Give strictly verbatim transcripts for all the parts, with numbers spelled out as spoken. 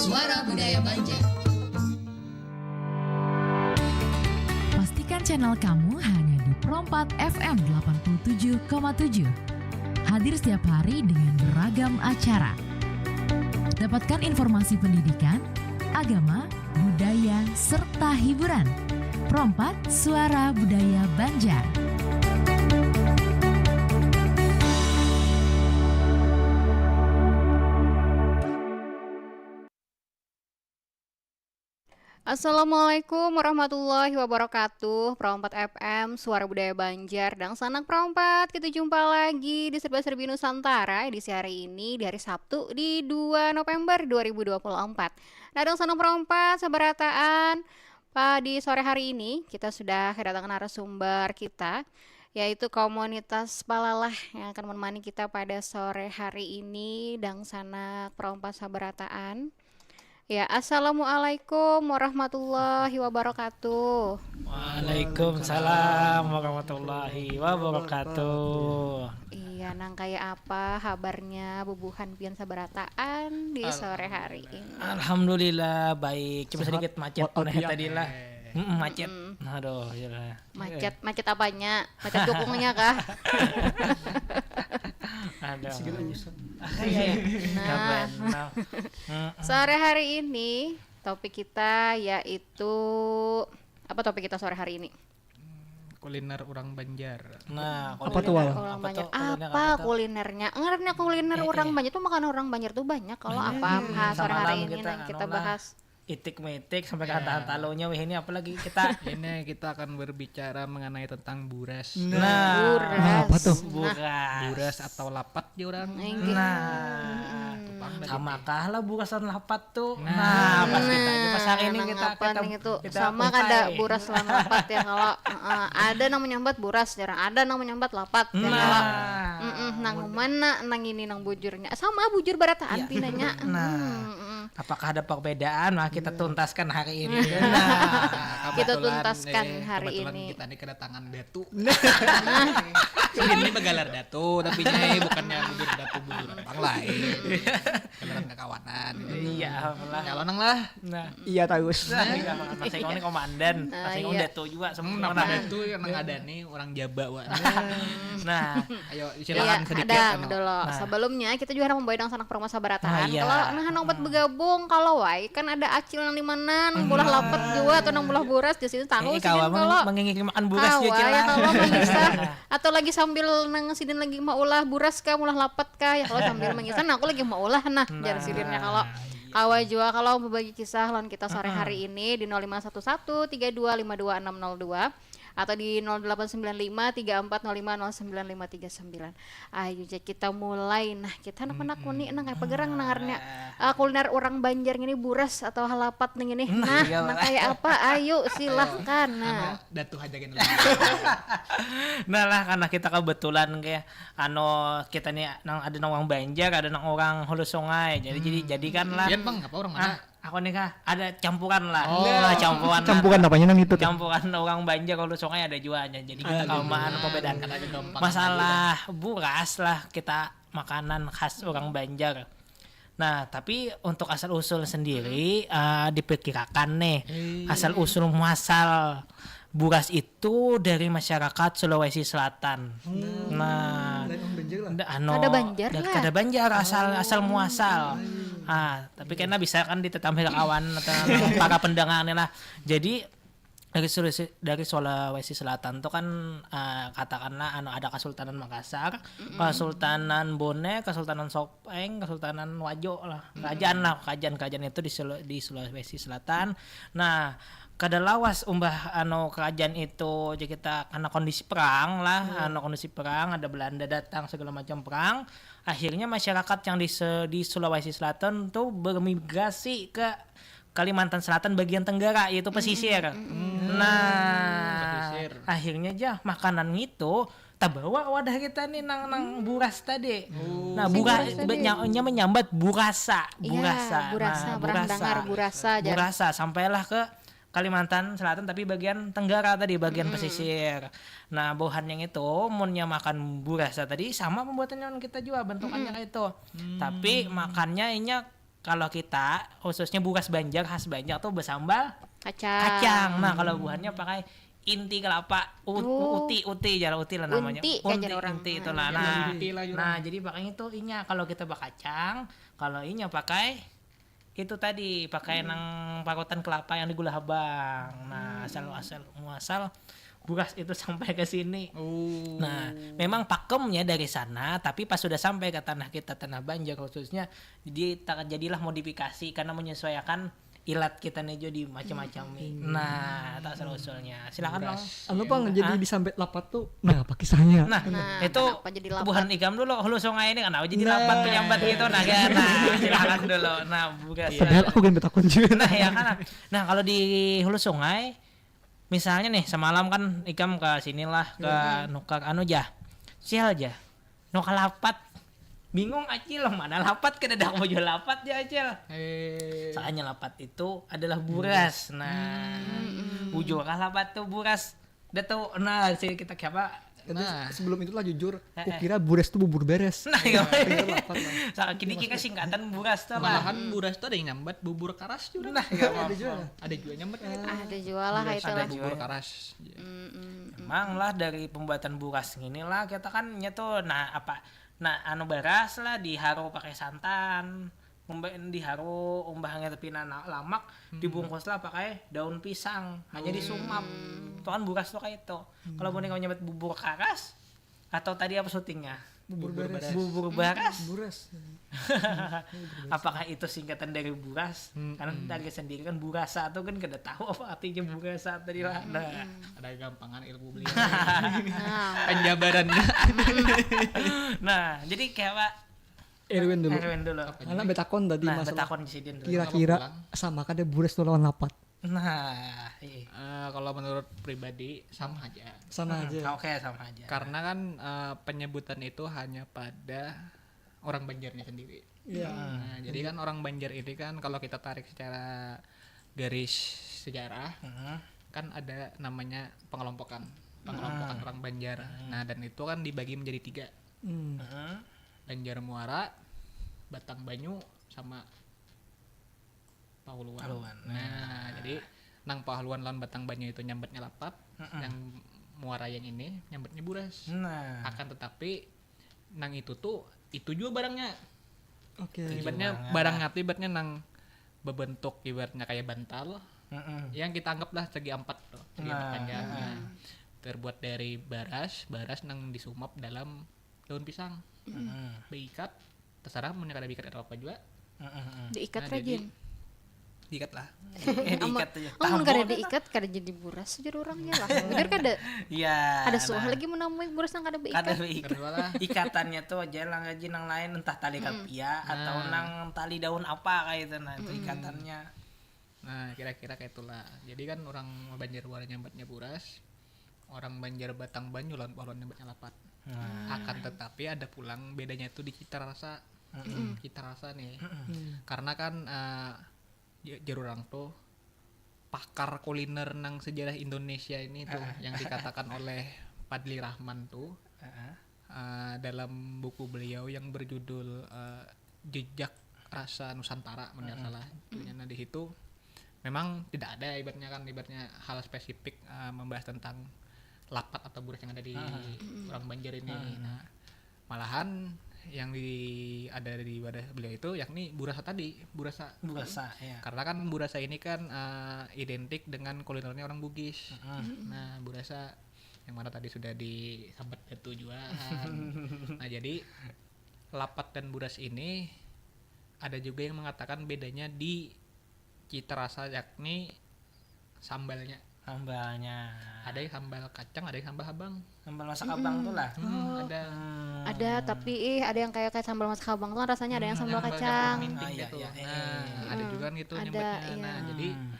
Suara Budaya Banjar. Pastikan channel kamu hanya di Pro empat F M delapan puluh tujuh koma tujuh. Hadir setiap hari dengan beragam acara. Dapatkan informasi pendidikan, agama, budaya, serta hiburan. Pro empat, Suara Budaya Banjar. Assalamualaikum warahmatullahi wabarakatuh. Pro empat F M, Suara Budaya Banjar, dangsanak Pro empat. Kita jumpa lagi di Serba Serbi Nusantara edisi hari ini, di hari Sabtu, di dua November dua ribu dua puluh empat. Nah, dangsanak Pro empat, sabarataan, pa, di sore hari ini kita sudah kedatangan narasumber kita, yaitu komunitas Palalah yang akan menemani kita pada sore hari ini, dangsanak Pro empat sabarataan. Ya, assalamualaikum warahmatullahi wabarakatuh. Waalaikumsalam warahmatullahi wabarakatuh. Iya, nang kayak apa habarnya bubuhan pian sabarataan di sore hari ini? Alhamdulillah baik. Cuma Sehat sedikit macet walafiat. Tadi lah. Mm-mm, macet. Aduh, ya lah. Macet, macet apanya? Macet dukungnya kah? Aduh. Segala urusan. Iya. Nah. Benar. Mm. Sore hari ini topik kita yaitu, apa topik kita sore hari ini? Kuliner orang Banjar. Nah, Apa tuh, Wal? Orang Banjar. Tuh, kuliner Apa tuh? Kulinernya? Ngarana kuliner Eh, orang eh. Banjar tuh, makan orang Banjar tuh banyak. Kalau apa, ha, sore Samalam hari ini kita, nang kita anu lah, bahas? Itik mitik sampai ke Ya. hantahan talunya wih, ini apa lagi kita? Ini kita akan berbicara mengenai tentang buras. Nah, Buras. Apa tuh? Buras. Buras atau lapat di orang. Inggih. Nah, Tupang dari sama kah lah buras dan lapat tuh? Nah. Nah, pas kita aja pas hari ini Nang kita apa kita, nih itu? kita Sama pungkai. Kada buras lan lapat ya kalau, eh, ada nang menyambat buras jarang, ada nang menyambat lapat ya kalau. Nah, Mm-mm, nang mana nang ini nang bujurnya? Sama bujur barataan Iya. pinanya. Nah. Mm-mm. Apakah ada perbedaan? Nah, kita tuntaskan hari ini. Nah, kita Kebetulan, tuntaskan eh, hari kebetulan ini. Kita ini kedatangan datu. Ini bergalar datu, tapi ini bukannya bujur datu bujur orang lain. Kenalan kakawanan. Iya, apalah. Calon nang lah. Nah, Iya terus. nah, iya, Mas Eko ini komandan, Nah, Mas Eko iya. datu juga Hmm, sebenarnya. Napa datu yang nang ada nih orang Jawa, Wak. Nah, Ayo Iya, silakan sedikit. ada Anu. dulu. Nah. Sebelumnya kita juga mau bayar dangsanak Pro empat sabarataan. Ah, iya. Kalau nah nang umpat bergabung, kalau wae kan ada acil nang di mana, nang bulah lapat jua atau nang bulah buras, di sini tahu ini sih kan kawan kalau meng- mengirim makan buras kawa ya, Cil, ya lah. Kalau mengisah atau lagi sambil nang sidin lagi maulah buras kah, maulah lapat kah ya, kalau sambil mengisah, nah aku lagi maulah nah, jar sidinnya kalau kawa jua kalau mau berbagi kisah lawan kita sore hari ini di nol lima satu satu tiga dua lima dua enam nol dua atau di nol delapan sembilan lima tiga empat nol lima nol sembilan lima tiga sembilan. Ayo, jadi kita mulai. Nah, kita anak-anak kuni, nah, apa gerang nangarnya? Ah, kuliner orang Banjar ini buras atau halapat nih ini. Nah, iya, nah, Pak. Kayak apa? Ayo, silahkan. Nah, Anu, datu aja gini. Nah lah, karena kita kebetulan kayak anu, kita nih nang ada nang orang Banjar, ada nang orang Hulu Sungai. Jadi jadi jadikanlah. Pian, Bang, apa orang mana? Ah, aku nih kah ada campuran lah. Oh. Nah, campuran. Campuran apanya nang itu tuh? Campuran orang Banjar, Hulu Sungai ada jua aja. Jadi kita Ada kamaan juga. perbedaan. Kan ada gampang. Masalah buras lah, kita makanan khas orang Banjar. Nah, tapi untuk asal usul sendiri, eh, diperkirakan nih, asal usul muasal buras itu dari masyarakat Sulawesi Selatan. Nah, Lain orang Banjar lah. nda- anu, Kada Banjar da- lah. Kada Banjar, asal asal muasal. Ah, tapi kena bisa kan ditatampi kawan atau para pendengar nih lah. Jadi dari Sulawesi, dari Sulawesi Selatan tuh kan, eh, katakanlah anu ada Kesultanan Makassar, Kesultanan Bone, Kesultanan Sopeng, Kesultanan Wajo lah. Kerajaan lah, kerajaan-kerajaan itu di Sula- di Sulawesi Selatan. Nah, kada lawas umbah anu kerajaan itu aja kita karena kondisi perang lah, anu kondisi perang, ada Belanda datang segala macam perang. Akhirnya masyarakat yang di se- di Sulawesi Selatan tuh bermigrasi ke Kalimantan Selatan bagian tenggara, yaitu pesisir. Nah, Pesisir. Akhirnya aja makanan itu tabawa wadah kita nih nang nang buras tadi. Nah, buras buras tadi. Nya, nya menyambat burasa, Iya, burasa. burasa, Nah, pernah dengar burasa aja. Burasa sampailah ke Kalimantan Selatan tapi bagian tenggara tadi, bagian pesisir. Nah, buhan yang itu munnya makan burasa tadi sama pembuatannya lawan kita juga bentukannya kayak itu. Tapi makannya inya Kalau kita khususnya buras Banjar, khas Banjar tuh besambal Kacang. Kacang. Nah, kalau buhannya pakai inti kelapa, u- Oh. uti uti, jalan uti lah namanya. Unti, kajar orang. Inti itulah. Nah, Inti lah, nah, jadi pakai itu inya kalau kita bakacang, kalau inya pakai itu tadi, pakai nang parutan kelapa yang digula habang. Nah, asal asal muasal buras itu sampai ke sini. Oh. Nah, memang pakemnya dari sana, tapi pas sudah sampai ke tanah kita, tanah Banjar khususnya, di terjadilah modifikasi karena menyesuaikan ilat kita nih jadi macam-macam nih. Nah, tak asal usulnya. Silakan bang. Anu pang, jadi Hah? disambit lapat tuh, nah apa kisahnya? Nah, Nah, itu kenapa jadi lapat? Buhan ikam dulu, hulu sungai ini kenapa jadi lapat tuh nyambat gitu, nah kan? Nah, silakan dulu. Nah, buras. Padahal aku gak takon juga. Nah, ya kan. Nah, kalau di hulu sungai, misalnya nih semalam kan ikam ke sinilah, ke nukar anu jah, sial jah, nukar lapat. Bingung Acil, mana lapat, kada ada baju lapat ya Acil. Eh, Soalnya lapat itu adalah buras. Nah, bujur kah lapat tuh buras? Udah tahu. Nah, sih kita siapa? Itu sebelum itulah jujur, Heeh. kukira buras tuh bubur beres. Nah, ya. Pinter lapat lah. Saat kini kita singkatan buras tuh lah. Malahan buras tuh ada yang nyambat bubur karas juga. Nah, ya apa? Ada juga nyambat gitu. Ada juga lah Buras itu ada lah. bubur karas. Mm-mm. Emang lah dari pembuatan buras gini lah kita kan nya tuh, nah apa, nah anu baras lah diharu pakai santan, umba diharu umbahnya tapi nana lamak, dibungkus lah pakai daun pisang, hanya disumap. Itu kan buras tuh kayak itu. Kalau mau nyambat bubur karas atau tadi apa syutingnya? Bubur beres. Bubur baras. Buras. Apakah itu singkatan dari buras? Hmm, Karena dari sendiri kan burasa tuh kan kada tahu apa artinya burasa tadi lah. Nah, Ada gampangan ilmu beliau. Nah, Penjabarannya. nah jadi kayak apa? Erwin dulu. Erwin dulu. Anak betakon tadi Nah, masalah betakon sidin dulu. kira-kira sama kada buras tuh lawan lapat. Nah, iya. Eh, kalau menurut pribadi sama aja. Sama aja. Hmm, oke, sama aja. Karena kan eh, penyebutan itu hanya pada orang Banjarnya sendiri. Iya. Nah, jadi kan orang Banjar ini kan kalau kita tarik secara garis sejarah Hmm. kan ada namanya pengelompokan, pengelompokan orang Banjar. Nah, dan itu kan dibagi menjadi tiga, Hmm. Hmm. Banjar Muara, Batang Banyu, sama Pahuluan. Pahuluan. Nah, jadi nang Pahuluan lawan Batang Banyu itu nyambatnya lapat, yang Muara yang ini nyambatnya buras. Nah, Akan tetapi nang itu tuh itu juga barangnya. Oke. Ibaratnya barangnya tuh ibaratnya nang berbentuk ibaratnya kayak bantal mm-mm. yang kita anggap lah segi empat tuh, segi empat Nah. panjang. Nah, terbuat dari baras, baras nang disumap dalam daun pisang. Mm-mm. Beikat, terserah mau kada beikat atau apa juga. Mm-mm. Diikat Nah, rajin. Diikat lah. Eh, diikat aja. Amun Tambah kada kan? Diikat, kada jadi buras, ujar urangnya lah. Bujur kada? Ya. Ada suah Nah. Lagi mun namui buras nang kada beikat. Kada beikat. Kedua lah. Ikatannya tuh aja lah ngaji nang lain, entah tali kapia atau Nah. nang tali daun apa kayak itu, nah itu ikatannya. Nah, kira-kira kayak itulah. Jadi kan orang Banjar Muara nyambatnya buras, orang Banjar Batang Banyu lawan Pahuluan nyambatnya lapat. Nah. Akan tetapi ada pulang bedanya itu di cita rasa. Cita rasa nih. Karena kan eh, j- jar urang tuh pakar kuliner nang sejarah Indonesia ini tuh yang dikatakan oleh Fadli Rahman tuh Heeh. eh, dalam buku beliau yang berjudul eh, Jejak Rasa Nusantara, mun nggak salah. Nah, di situ memang tidak ada ibaratnya kan, ibaratnya hal spesifik eh, membahas tentang lapat atau buras yang ada di orang Banjar ini. Nah, malahan yang di ada di wadah beliau itu yakni burasa tadi, burasa. Burasa ya. Karena kan burasa ini kan eh, identik dengan kulinernya orang Bugis. Mm. Nah, burasa yang mana tadi sudah disambat Datu juga kan. Nah, jadi lapat dan buras ini ada juga yang mengatakan bedanya di cita rasa, yakni sambalnya. Sambalnya. Ada yang sambal kacang, ada yang sambal habang. Sambal masak abang tuh lah. Hmm, ada. Ada, tapi ih, ada yang kayak kayak sambal masak habang tuh kan rasanya ada yang sambal Sambal kacang. Minting Ah, iya, gitu. Iya, iya, Nah, ada juga kan gitu Ada, nyebutnya. Iya. Nah, jadi Hmm.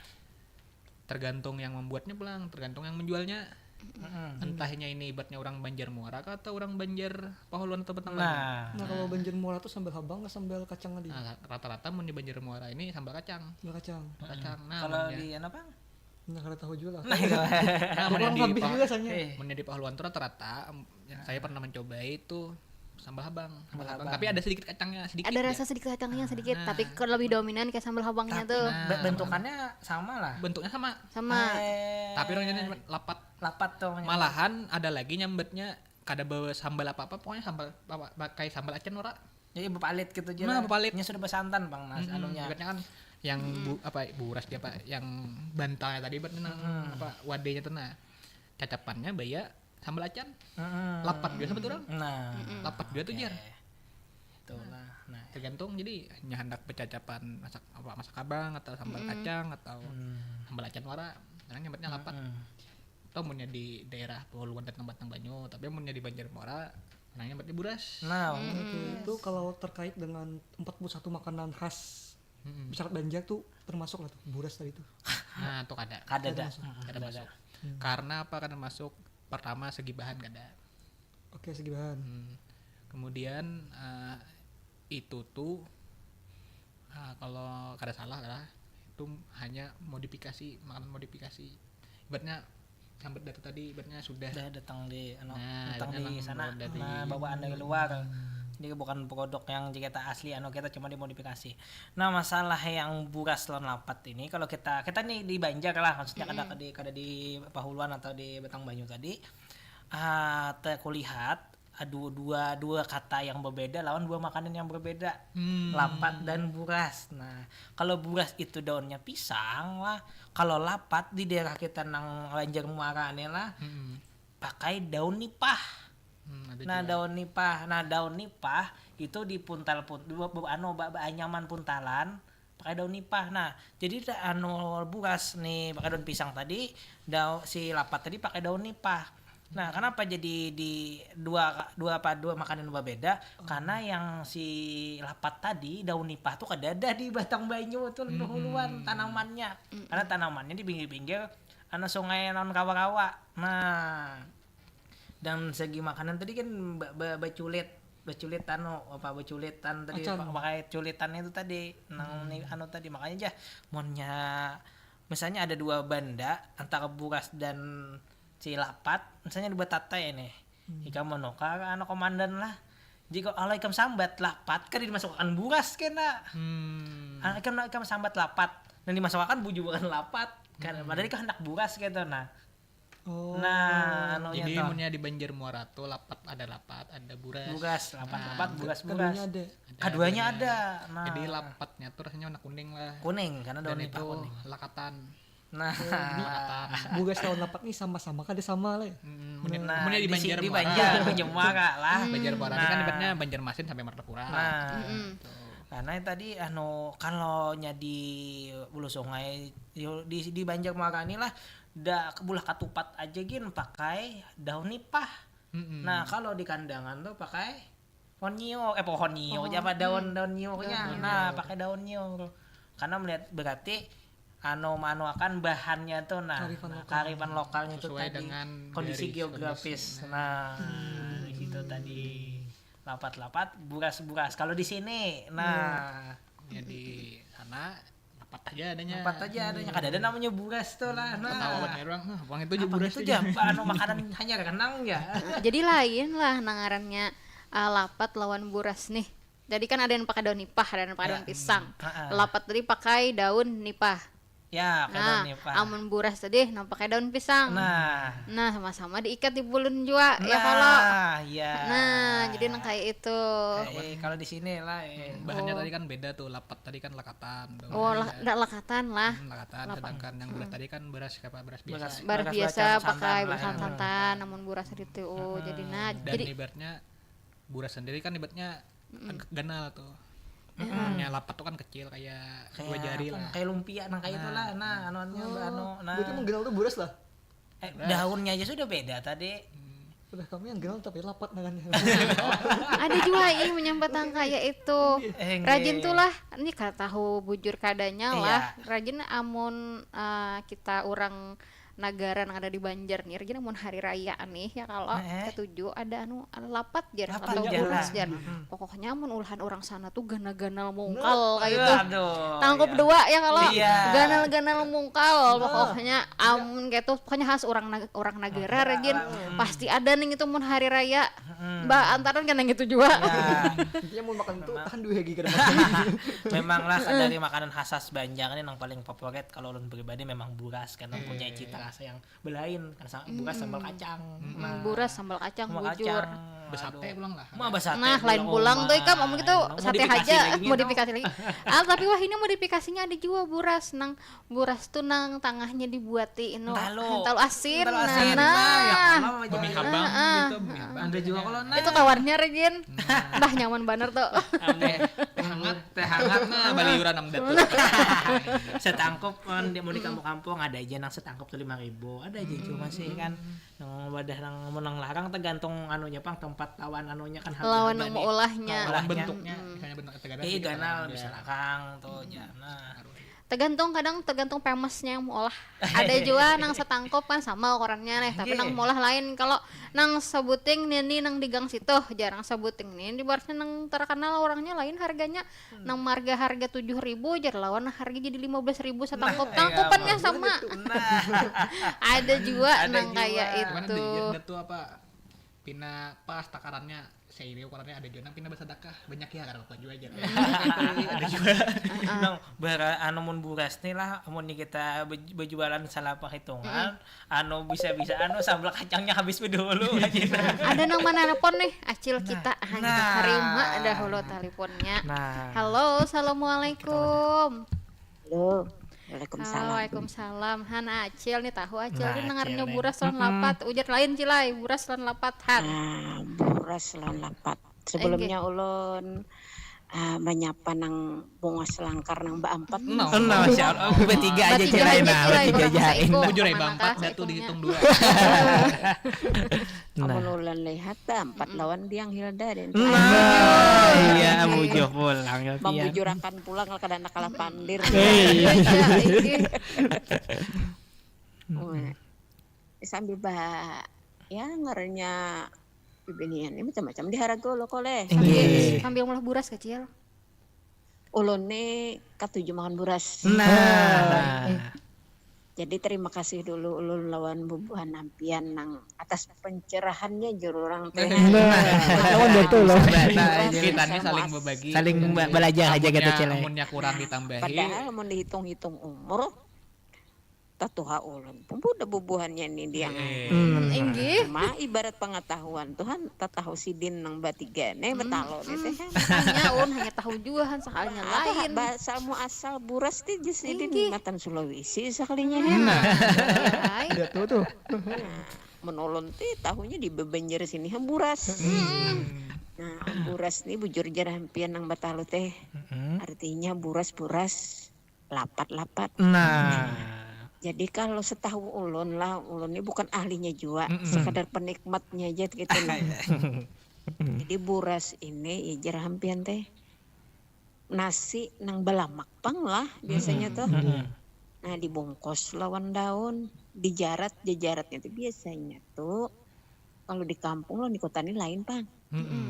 tergantung yang membuatnya pulang, tergantung yang menjualnya. Mm-mm. Entahnya ini ibaratnya orang Banjar Muara kah atau orang Banjar Pahuluan atau Batang Banyu. Nah, Nah, kalau Banjar Muara tuh sambal habang ke sambal kacang tadi? Nah, rata-rata mun di Banjar Muara ini sambal kacang. Sambal kacang. Kacang. Nah, kalau mun di ya- anu pang? Nah, kada tahu juga lah. Nah, iya. Nah, mun Kurang di lebih Pah- juga rasanya. Eh, mun di Pahuluan tuh rata-rata em, yang saya pernah mencoba itu Sambal habang. Sambal habang. Tapi ada sedikit kacangnya, sedikit. Ada rasa sedikit kacangnya, sedikit, nah, tapi lebih dominan kayak sambal habangnya tuh. Nah, bentukannya sama lah. Bentuknya sama. Sama. Tapi orangnya lapat. Lapat tuh. Malahan ada lagi nyambatnya kada bawa sambal apa-apa, pokoknya sambal apa, pakai sambal acan ora. Jadi bepalit gitu aja. Nah, bepalit. Nya sudah bersantan, Bang, nah, anunya. Ibaratnya kan yang bu, apa, buras dia apa, yang bantalnya tadi ibaratnya nang apa, wadahnya tuh, nah. Cacapannya baya sambal acan. Lapat juga sama orang. Nah, lapat juga tuh, jar. Itulah. Nah, tergantung, jadi nya handak becacapan masak apa, masak habang atau sambal kacang atau sambal acan wara, orang nyambatnya lapat. Atau munnya di daerah Pahuluan dan tempat nang banyu, tapi munnya di Banjar Muara, orang nyambatnya buras. Nah, itu kalau terkait dengan empat puluh satu makanan khas Selat Banjar tuh termasuk lah tuh buras tadi tuh. Nah, tuh kada. Kada ada. Kada masuk. Karena apa kada masuk? Pertama, segi bahan kada. Oke, segi bahan. Kemudian, eh, itu tuh, eh, kalau kada salah lah, itu hanya modifikasi, makanan modifikasi. Ibaratnya sambat datu tadi ibaratnya sudah. Sudah datang di, anu, nah, datang di sana, nah, bawaan dari luar. Jadi bukan produk yang kita asli, anu, kita cuma dimodifikasi. Nah, masalah yang buras lawan lapat ini, kalau kita, kita nih di Banjar lah, maksudnya kada di, kada di Pahuluan atau di Batang Banyu tadi, ah, terkulihat adu dua, dua kata yang berbeda lawan dua makanan yang berbeda. Lapat dan buras. Nah, kalau buras itu daunnya pisang lah. Kalau lapat di daerah kita nang Banjar Muara nih lah, pakai daun nipah. Nah, daun nipah. Nah, daun nipah itu dipuntal pun, anu, ba, ba, anyaman puntalan pakai daun nipah. Nah, jadi anu, buras nih pakai daun pisang tadi, daun, si lapat tadi pakai daun nipah. Nah, kenapa jadi di dua, dua apa, dua makanan berbeda? Karena yang si lapat tadi, daun nipah tuh kadada di Batang Banyu tuh, Pahuluan tanamannya. Karena tanamannya di pinggir-pinggir anu, sungai lawan rawa-rawa. Nah, dan segi makanan tadi kan ba, ba, baculit, baculit anu apa, baculitan tadi, pakai culitan itu tadi, nang ni anu tadi, makanya jah, munnya misalnya ada dua banda antara buras dan si lapat, misalnya dua tatai nih, ikam menukar anu komandan lah, jika kalau ikam sambat lapat kada dimasukkan buras kena. Ikam, ikam sambat lapat dan dimasukkan bujuran lapat kan, padahal ikam handak buras gitu. Nah, Oh. Nah, anu, jadi munnya di Banjar Muara tuh lapat, ada lapat, ada buras. Buras, lapat, nah, lapat, buras, buras. Kaduanya ada. Kaduanya ada. Nah. Jadi lapatnya tuh rasanya warna kuning lah. Kuning karena daun nipah kuning. Dan itu lakatan. Nah, lakatan. Buras lawan lapat nih sama-sama kada sama lah. Nah, munnya di Banjar Muara lah. Banjar Muara ini kan ibaratnya Banjarmasin sampai Martapura. Nah. Karena tadi anu, kalau nya di Hulu Sungai, di, di Banjar Muara ini lah da bulah katupat aja gin pakai daun nipah. Nah, kalau di Kandangan tuh pakai pohon nyiur, eh, pohon nyiur aja apa, daun, daun nyiurnya. Nah, pakai daun nyiur. Karena melihat berarti anu, manu akan bahannya tuh, nah, kearifan lokalnya tuh tadi, kondisi geografis. Nah, itu tadi lapat-lapat, buras-buras. Kalau di sini, nah, ya di sana lapat aja adanya. Lapat aja adanya. Kada ada namanya buras tuh lah. Nah. Ketawa buat orang, "Hah, uang itu aja buras itu aja." Anu, makanan hanya kenang ya. Jadi lain lah nang ngarannya, ah, lapat lawan buras nih. Jadi kan ada yang pakai daun nipah, ada yang pakai daun pisang. Lapat tadi pakai daun nipah. Ya, pakai daun nipah. Amun buras tadi nang pakai daun pisang. Nah. Nah, sama-sama diikat di bulun jua, ya kalau. Nah, ya. Nah, jadi nang kayak itu. Eh, kalau di sini lah, eh. Bahannya tadi kan beda tuh, lapat tadi kan lakatan tuh. Oh, ndak lakatan lah. Hmm, lakatan, sedangkan yang buras tadi kan beras apa, beras biasa. Beras biasa pakai, beras santan, namun buras itu. Oh, jadi nah, dan jadi ibaratnya buras sendiri kan ibaratnya agak ganal tuh. Nya lapat tuh kan kecil kayak dua jari lah. Kayak lumpia nang kayak itulah. Nah, anuannya anu. Nah. Berarti mun ganal tuh buras lah. Eh, daunnya aja sudah beda tadi. Udah, kami yang ganal tapi lapat ngarannya. Ada jua ih menyambat nang kayak itu. Rajin tuh lah, ini kada tahu bujur kadanya lah. Rajin amun, eh, kita orang nagara nang ada di Banjar nih, Rejin, mun hari raya nih ya kalo, eh, katuju ada anu, ada lapat jar, lapat atau jar, buras jar. Mm-mm. Pokoknya mun ulahan orang sana tuh ganal-ganal mungkal kayak itu. Aduh, tangkup iya. Dua ya kalo, iya. Ganal-ganal mungkal. Pokoknya amun kayak itu, pokoknya khas orang, orang nagara, Rejin. Mm. Pasti ada nih itu mun hari raya. Mm. Ba, antaran kena gitu jua. Ya. Intinya mau makan tuh tahan dua lagi kada makan. Memang lah, dari makanan khas Banjar ini yang paling favorit kalau ulun pribadi memang buras, karena punya cita rasa yang belain, kan sa-, buras sambal kacang. Mm, nah, buras sambal kacang, sambal bujur. Kacang. Besate pulang lah. Nah, lain pulang tuh ikam, amun gitu sate haja, modifikasi lagi. Ah, tapi wah, ini modifikasinya ada jua buras nang buras tu nang tangahnya dibuati inu, talu asin. Talu asin, nah, nah, ya, nah. Bami habang gitu, bami habang. Ada jua kalau, nah. Itu kawannya, Rejin. Nah. Bah, nyaman banar tu. Teh, teh hangat, teh hangat, nah, baliuran am datu. Setangkup, mun di, mun di kampung-kampung ada aja nang setangkup tu lima ribu, ada aja jua masih kan. Nang wadah nang, mun nang larang tergantung anunya pang, tempat lawan anunya kan, lawan nang meulahnya. Lawan bentuknya, misalnya bentuk ganal bisa larang tu, jar, nah. Tergantung, kadang tergantung famous-nya yang meulah. Ada jua nang setangkup kan sama ukurannya nih, tapi nang meulah lain. Kalau nang sebuting nini nang di gang situ, jar, nang sebuting nini ibaratnya nang terkenal orangnya lain harganya. Nang marga harga tujuh ribu jar lawan harga jadi lima belas ribu setangkup. Nah, tangkupannya sama. Ada jua nang kayak itu. Pina pas takarannya, seiri ukurannya, ada jua nang pina basadakah, banyak ya, kada apa jua jar. Ada jua. Nang bara-, anu, mun buras nih lah, amun kita bej-, bejualan salah perhitungan, anu, bisa-bisa, anu, sambal kacangnya habis bedahulu, gitu. Ada nang manelpon nih, Acil kita. Nah, kita tarima dahulu teleponnya. Nah. Halo, assalamualaikum. Halo. Waalaikumsalam. Waalaikumsalam. Han, Acil nih, tahu Acil nih, nangarnya buras lawan lapat. Ujar lain, Cil ai, buras lawan lapat, Han. Nah, buras lawan lapat. Sebelumnya ulun, ah, menyapa nang bungas langkar nang baampat. Nah, nah, syarat, oh, batiga aja, Cil ai, nah, batiga aja. Bujur ai, baampat, batu dihitung dua. Nah. Amun ulun lihat, baampat lawan Diang Hilda deh. Nah, iya, bujur pulang, ya, Diang. Membujurakan pulang, kada handak kalah pandir. Eh, iya. Wah. Sambil ba-, ya, ngarannya bibinian ini macam-macam diharaga lo, koleh. Inggih. Sambil, sambil meulah buras, kecil. Ulun ni katuju makan buras. Nah. Jadi, terima kasih dulu ulun lawan bubuhan ampian nang atas pencerahannya, jar urang teh. Nah. Lawan betul loh. Nah, kita ni saling berbagi. Saling ba-, belajar aja gitu, Cil ai. Amunnya kurang ditambahi. Padahal mun dihitung-hitung umur, tatuha ulun pun buda bubuhannya ni, Diang. Hmm, inggih. Cuma ibarat pengetahuan tu, Han, tatahu sidin nang batiga nih, betalo nih teh, Han. Hanya ulun hanya tahu jua, Han, sakalinya lain. Bahasa muasal buras ti jar sidin matan Sulawesi sakalinya, Han. Nah. Ai. Udah tuh, tuh. Nah, mun ulun ti tahunya di Banjar sini, Han, buras. Hmm. Nah, buras ni bujur jar ampian nang betalo teh. Mm-mm. Artinya buras-buras. Lapat-lapat. Nah. Jadi, kalau setahu ulun lah, ulun ni bukan ahlinya jua, sekadar penikmatnya aja gitu nah. Jadi, buras ini, ya, jar ampian teh, nasi nang balamak pang lah biasanya tuh. Nah, dibungkus lawan daun, dijarat, jajaratnya tuh biasanya tuh, kalau di kampung lawan di kota ni lain pang.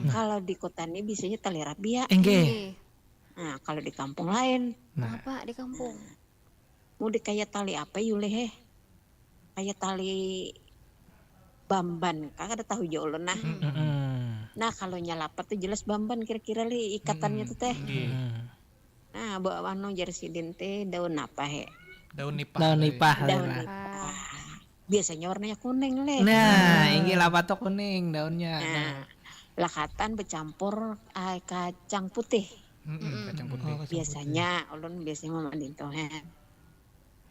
Kalau di kota ni biasanya tali rabia. Inggih. Nah, kalau di kampung lain. Nah. Apa di kampung? Nah, mau di kaya tali apa yu leh, eh? Kaya tali bamban kah, kada tahu jua ulun nah. Mm-mm. Nah, kalau nya lapat tu jelas bamban kira-kira li ikatannya tu teh. Inggih. Nah, bawa anu jar sidin teh, daun apa he? Daun nipah. Daun nipah. Daun nipah. Biasanya warnanya kuning leh. Nah, inggih lapat tu kuning daunnya. Nah, lakatan becampur, ah, kacang putih. Mm-mm, kacang putih. Oh, kacang putih. Biasanya ulun biasanya mama dinto, he.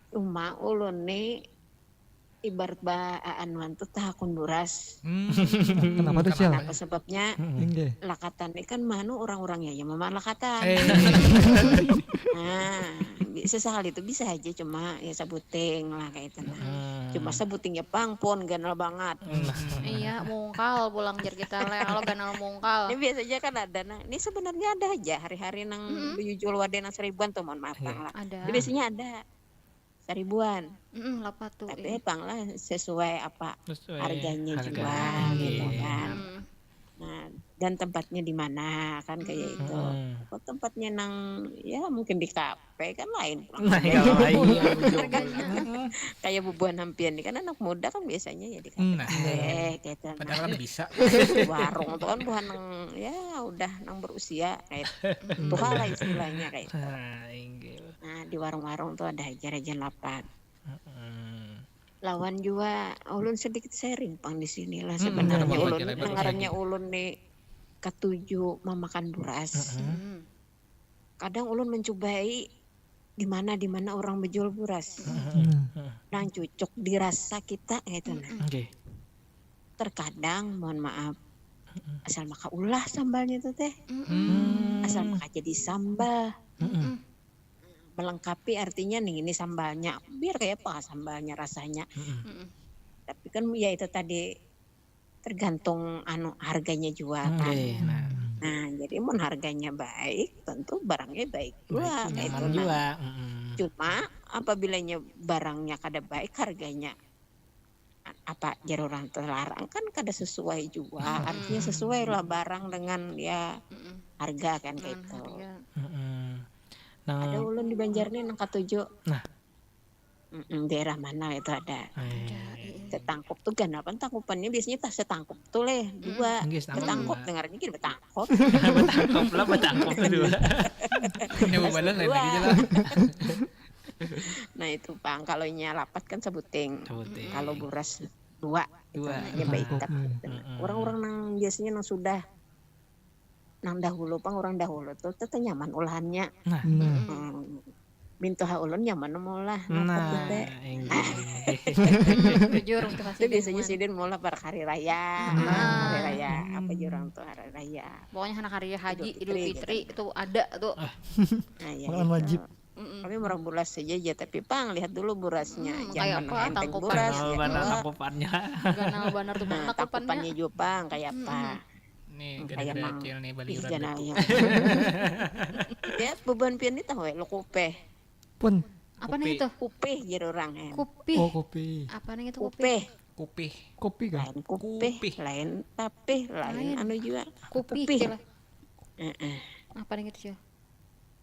Cuma ulun ni ibarat ba-, a-, anuan tu tahakun buras. Hmm. Kenapa tuh, Cil? Kenapa sebabnya? Mm-mm. Inggih. Lakatan ni kan manu orang-orangnya ya mama lakatan. Eh. Nah, bi-, sesekali tu bisa aja, cuma ya sabuting lah kayak itu nah. Hmm. Cuma sabutingnya pang pun ganal banget. Hmm. Iya, mungkal pulang jar kita leh kalau ganal mungkal. Ini biasanya kan ada nah. Ini sebenarnya ada aja hari-hari nang bejujul wadai nang seribuan tuh, mohon maaf pang lah. Ada. Ini biasanya ada. seribuan. Mm-mm, lapat tuh. Tapi pang lah sesuai apa harganya juga gitu kan. Nah, dan tempatnya di mana kan kayak itu. Kok tempatnya nang ya mungkin di kafe kan lain. Nah, iya, iya, iya, iya. Kayak bubuhan hampian nih kan anak muda kan biasanya ya di kafe. Nah, eh, gitu. Padahal kan bisa. Warung tuh kan buhan nang ya udah nang berusia kayak itu lah istilahnya kayak itu. Nah, di warung-warung tuh ada ajar-ajar lapat. Lawan jua ulun sedikit sharing pang di sini lah sebenarnya ulun ngarannya ulun nih katuju mamakan buras. Kadang ulun mencubai di mana di mana orang menjual buras. Nang cucuk dirasa kita gitu nah. Terkadang mohon maaf asal maka ulah sambalnya tuh teh. Asal maka jadi sambal. Melengkapi artinya nih ini sambalnya biar kayak apa sambalnya rasanya tapi kan ya itu tadi tergantung anu harganya juga kan nah jadi mun harganya baik tentu barangnya baik juga itu nah cuma apabilanya barangnya kada baik harganya apa jar orang terlarang kan kada sesuai juga artinya sesuai lah barang dengan ya harga kan kayak itu ada ulun di Banjar nih nang katuju nah Mm-mm, daerah mana itu ada setangkup tuh ganal kan tangkupannya biasanya tas setangkup tuh leh dua setangkup dengarnya gini betangkup betangkup lah betangkup tuh dua punya bebanan lain lagi jalan nah itu pang kalau nya lapat kan sebuting kalau buras dua dua ya baik tapi orang-orang nang biasanya nang sudah nang dahulu pang orang dahulu tuh tetap nyaman ulahannya nah hmm. Mintuha ulun nyaman maulah nah, nah. Jujur itu biasanya sidin maulah pada hari raya hmm. Hari raya apa jurang tuh hari raya pokoknya anak hari haji idul fitri gitu. Itu ada tuh ah. Nah, ya, gitu. Wajib Mm-mm. Kami murah buras saja aja tapi pang lihat dulu burasnya hmm, jangan kayak apa tangkupan buras ya, tangkupannya ganal benar tuh nah, tangkupannya juga pang kayak apa hmm. Nih, hmm, kayak mang acil nih bali ih, ganal ya. Ya beban pian nih tahu ya lo kupeh pun apa nih itu kupeh jadi orang ya kupih oh kupih apa nih itu kupih kupih kupih kan lain kupih lain tapih lain anu juga kupih kupih. Apa nih itu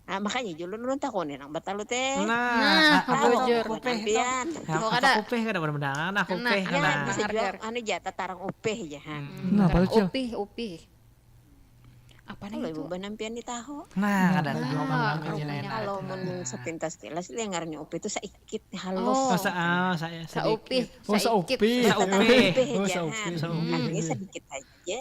Ah, makanya julun ulun takuni nang batalu teh. Nah, nah bujur. Kupih pian. Nah, kupih kada benar-benar. Nah, kupih nah, kada. Bisa juga anu ja tatarang upih ja. Hmm. Nah, upih, upih. Apa nih itu? Ibu banampian di tahu. Nah, kada tahu. Kalau mun sepintas kilas dia ngarannya upih itu saikit halus. Oh, sa ah, saya saupih. Oh, saupih. Saupih. Oh, saupih. Artinya sedikit aja.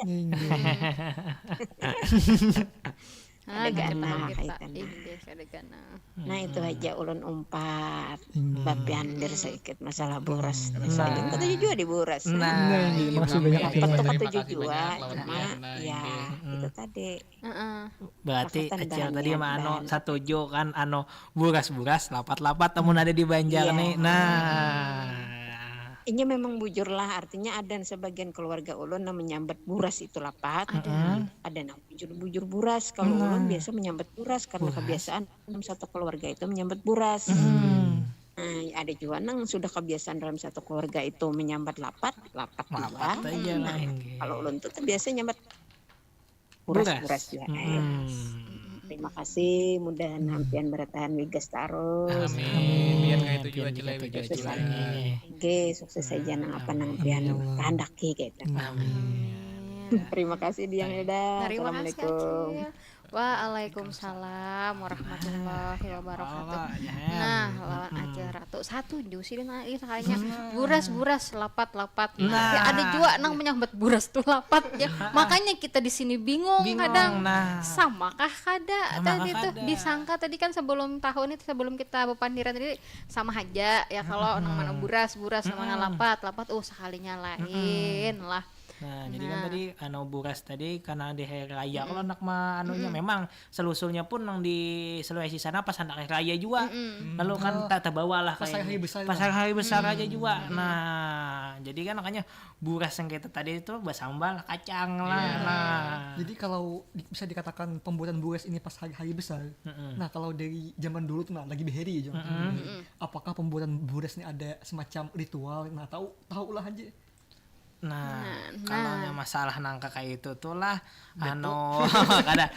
Ada ganal kita. Inggih, ada ganal. Nah itu aja ulun umpat bapiandir sedikit masalah buras. Nah. Kata juga di buras. Nah, nah iya, maksudnya apa tuh kata juga cuma ya itu tadi. Berarti acil tadi mah anu satuju kan anu buras-buras lapat-lapat namun ada di Banjar iya. Nih. Nah. Ini memang bujur lah artinya ada sebagian keluarga ulun yang menyambat buras itu lapat. Ada. Ada nang bujur-bujur buras. Kalau ulun biasa menyambat buras karena kebiasaan dalam satu keluarga itu menyambat buras. Nah, ada juga nang sudah kebiasaan dalam satu keluarga itu menyambat lapat, lapat juga. Lapat aja lah. Kalau ulun tuh terbiasa nyambat buras-buras ya. Terima kasih, mudahan ampian bertahan wigas tarus. Amin. Biar kayak itu juga cilai wigas cilai. Oke, sukses saja nang apa nang pian kehendaki gitu. Amin. Terima kasih Diang Hilda. Assalamualaikum. Waalaikumsalam warahmatullahi wabarakatuh. Nah, lawan Acil Ratu satu jus ini nah ini kayaknya buras-buras lapat-lapat. Nah, ada juga nang menyambat buras tuh lapat ya. Makanya kita di sini bingung, bingung kadang nah. Samakah kada tadi tuh disangka tadi kan sebelum tahun itu sebelum kita bepandiran tadi sama aja ya kalau nang mana buras-buras nang mana lapat-lapat oh sekalinya lain lah. Nah, jadi kan tadi anu buras tadi karena di hari raya kalau anak ma anunya memang selusulnya pun nang di Sulawesi sana pas handak hari raya juga. Lalu kan tak terbawa lah Pas hari kayak besar pas lah. hari besar aja juga. Nah, jadi kan makanya buras yang kita tadi itu basambal kacang lah. Nah, Jadi kalau di- bisa dikatakan pembuatan buras ini pas hari-hari besar. Nah, kalau dari zaman dulu tuh nah lagi bahari aja. Apakah pembuatan buras ini ada semacam ritual? Nah, tahu tahu lah aja. Nah, Nah, kalau nah. yang masalah nang kayak itu tuh lah anu kada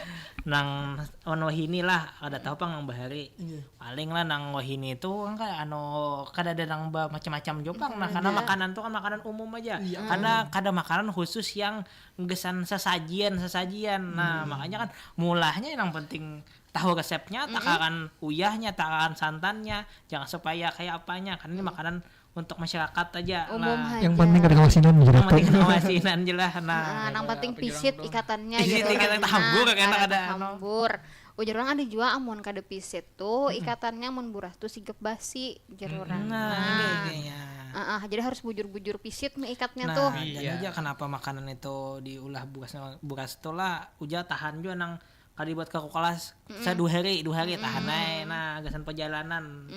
nang anu wahini lah kada tahu pang nang bahari Iya. paling lah nang wahini itu kan kayak anu kada ada nang ba- macam-macam jua pang nah karena makanan tuh kan makanan umum aja Iya. kada kada makanan khusus yang gesan sesajian sesajian nah makanya kan mulahnya yang penting tahu resepnya takaran uyahnya takaran santannya jangan supaya kayak apanya karena ini makanan untuk masyarakat aja Umum nah aja. Yang penting ada kawasinan gitu. yang penting kawasinan je lah nah Nah, nang penting pisit ikatannya Pisit jar orang. ikatan tahambur, Nah, kena kada kada, anu. Tahambur. Ujar orang ada jua amun kada pisit tuh ikatannya mun buras tuh sigap basi jar orang. Nah, Nah, iya, iya. ah, ah, jadi harus bujur-bujur pisit nih ikatnya Nah, tuh. dan aja kenapa makanan itu diulah buras buras tuh lah ujar tahan juga nang kada dibuat ke kulkas saya dua hari dua hari tahan aja nah gasan perjalanan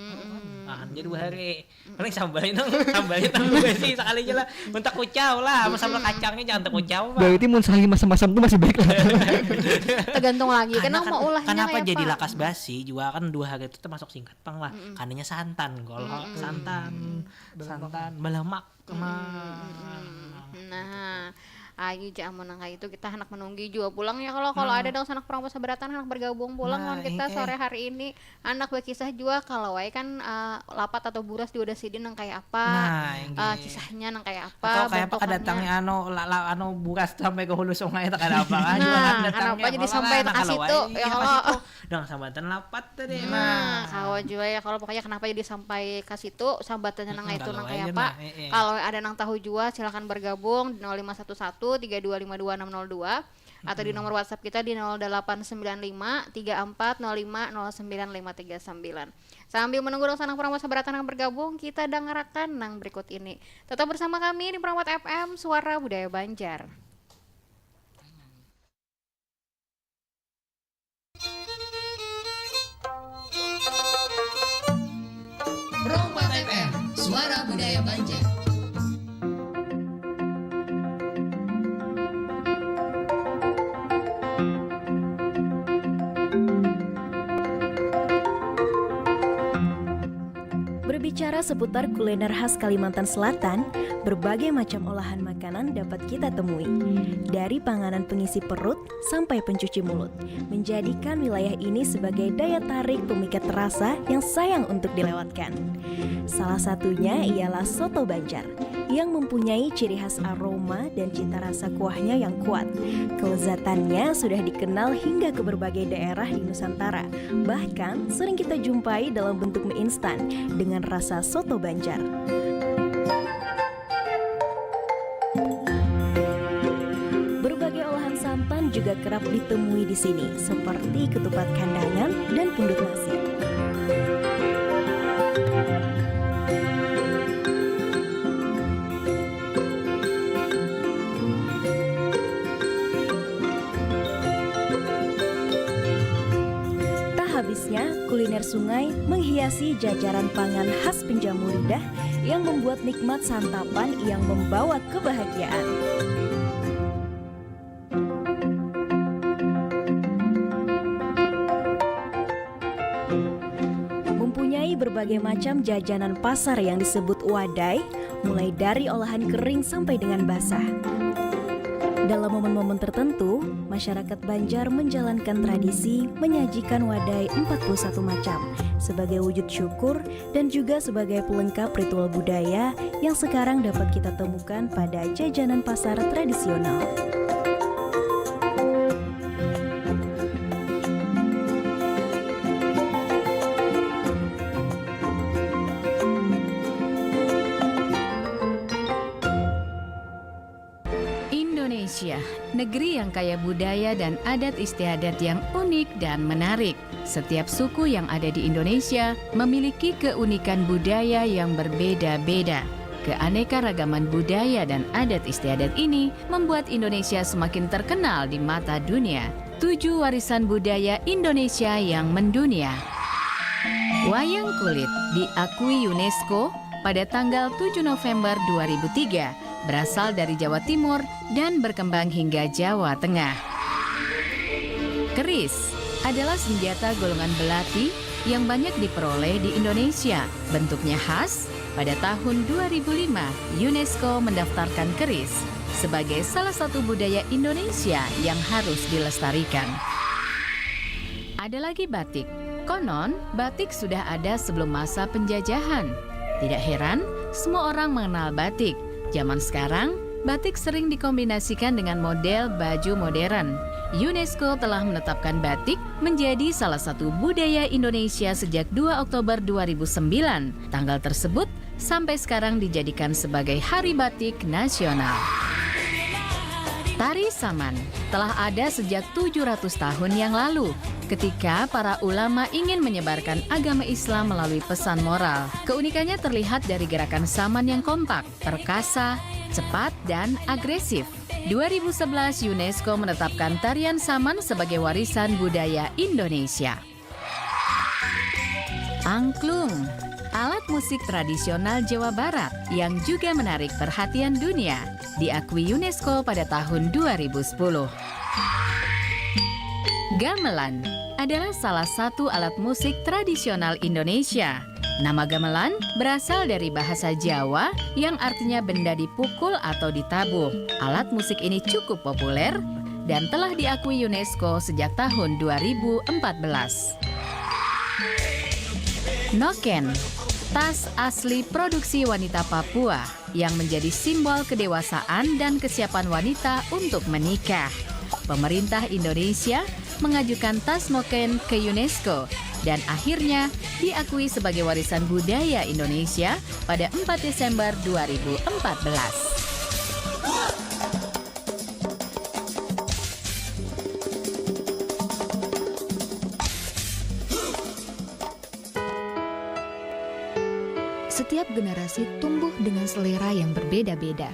tahan aja dua hari paling sambalin dong sambalin dong sih sekali aja lah untuk kucau lah sama sambal kacangnya jangan terkucau pak Berarti mun sehari masam-masam tuh masih baik lah. Tergantung lagi Karena kenapa kan- ulahnya kenapa kayak jadi apa. Lakas basi juga kan dua hari itu termasuk singkat pang lah kanannya santan kalau santan santan belemak nah Nah, ayu ja amun nang kayak itu kita hendak menunggu juga pulang ya kalau kalau ada dong sanak perang sabaratan hendak bergabung pulang Nah, lawan kita iya. sore hari ini hendak berkisah juga kalau wae kan eh, lapat atau buras juga udah sidin nang kayak apa Nah, inggih. Eh, kisahnya nang kayak apa atau kayak apa bentukannya. kedatangannya anu la, la, anu buras sampai ke hulu sungai itu kada apa kan juga Nah, kan datangnya kenapa jadi kalau sampai anak ke kalau situ, wae, ya ke kalau- situ. Dengan sambatan lapat tadi Nah, kawa jua ya kalau pokoknya kenapa jadi sampai ke situ sambatannya nang itu kalau nang kayak aja apa. Nah, eh, eh. Kalau ada nang tahu jua silakan bergabung di nol lima satu satu tiga dua lima dua enam nol dua atau di nomor WhatsApp kita di nol delapan sembilan lima tiga empat nol lima nol sembilan lima tiga sembilan. Sambil menunggu dong sanang perang sabaratan yang bergabung, kita dangarakan nang berikut ini. Tetap bersama kami di Peramat F M Suara Budaya Banjar. Rompat F M, Suara Budaya Banjar. Berbicara seputar kuliner khas Kalimantan Selatan, berbagai macam olahan makanan dapat kita temui. Dari panganan pengisi perut sampai pencuci mulut, menjadikan wilayah ini sebagai daya tarik pemikat rasa yang sayang untuk dilewatkan. Salah satunya ialah soto Banjar yang mempunyai ciri khas aroma dan cita rasa kuahnya yang kuat. Kelezatannya sudah dikenal hingga ke berbagai daerah di Nusantara. Bahkan sering kita jumpai dalam bentuk mie instan dengan rasa soto Banjar. Berbagai olahan santan juga kerap ditemui di sini, seperti ketupat kandangan dan punduk nasi. Tak habisnya, kuliner sungai menghiasi jajaran pangan khas penjamu lidah yang membuat nikmat santapan yang membawa kebahagiaan. Mempunyai berbagai macam jajanan pasar yang disebut wadai, mulai dari olahan kering sampai dengan basah. Dalam momen-momen tertentu, masyarakat Banjar menjalankan tradisi menyajikan wadai empat puluh satu macam sebagai wujud syukur dan juga sebagai pelengkap ritual budaya yang sekarang dapat kita temukan pada jajanan pasar tradisional. Indonesia, negeri yang kaya budaya dan adat istiadat yang unik dan menarik. Setiap suku yang ada di Indonesia memiliki keunikan budaya yang berbeda-beda. Keanekaragaman budaya dan adat istiadat ini membuat Indonesia semakin terkenal di mata dunia. Tujuh warisan budaya Indonesia yang mendunia. Wayang kulit diakui UNESCO pada tanggal tujuh November dua ribu tiga, berasal dari Jawa Timur dan berkembang hingga Jawa Tengah. Keris adalah senjata golongan belati yang banyak diperoleh di Indonesia. Bentuknya khas, pada tahun dua ribu lima, UNESCO mendaftarkan keris sebagai salah satu budaya Indonesia yang harus dilestarikan. Ada lagi batik. Konon, batik sudah ada sebelum masa penjajahan. Tidak heran, semua orang mengenal batik. Zaman sekarang, batik sering dikombinasikan dengan model baju modern. UNESCO telah menetapkan batik menjadi salah satu budaya Indonesia sejak dua Oktober dua ribu sembilan. Tanggal tersebut sampai sekarang dijadikan sebagai Hari Batik Nasional. Tari Saman telah ada sejak tujuh ratus tahun yang lalu, ketika para ulama ingin menyebarkan agama Islam melalui pesan moral. Keunikannya terlihat dari gerakan saman yang kompak, perkasa, cepat, dan agresif. Dua ribu sebelas, UNESCO menetapkan tarian saman sebagai warisan budaya Indonesia. Angklung, alat musik tradisional Jawa Barat yang juga menarik perhatian dunia, diakui UNESCO pada tahun dua ribu sepuluh. Gamelan adalah salah satu alat musik tradisional Indonesia. Nama gamelan berasal dari bahasa Jawa yang artinya benda dipukul atau ditabuh. Alat musik ini cukup populer dan telah diakui UNESCO sejak tahun dua ribu empat belas. Noken, tas asli produksi wanita Papua yang menjadi simbol kedewasaan dan kesiapan wanita untuk menikah. Pemerintah Indonesia mengajukan tas Noken ke UNESCO dan akhirnya diakui sebagai warisan budaya Indonesia pada empat Desember dua ribu empat belas. Setiap generasi tumbuh dengan selera yang berbeda-beda.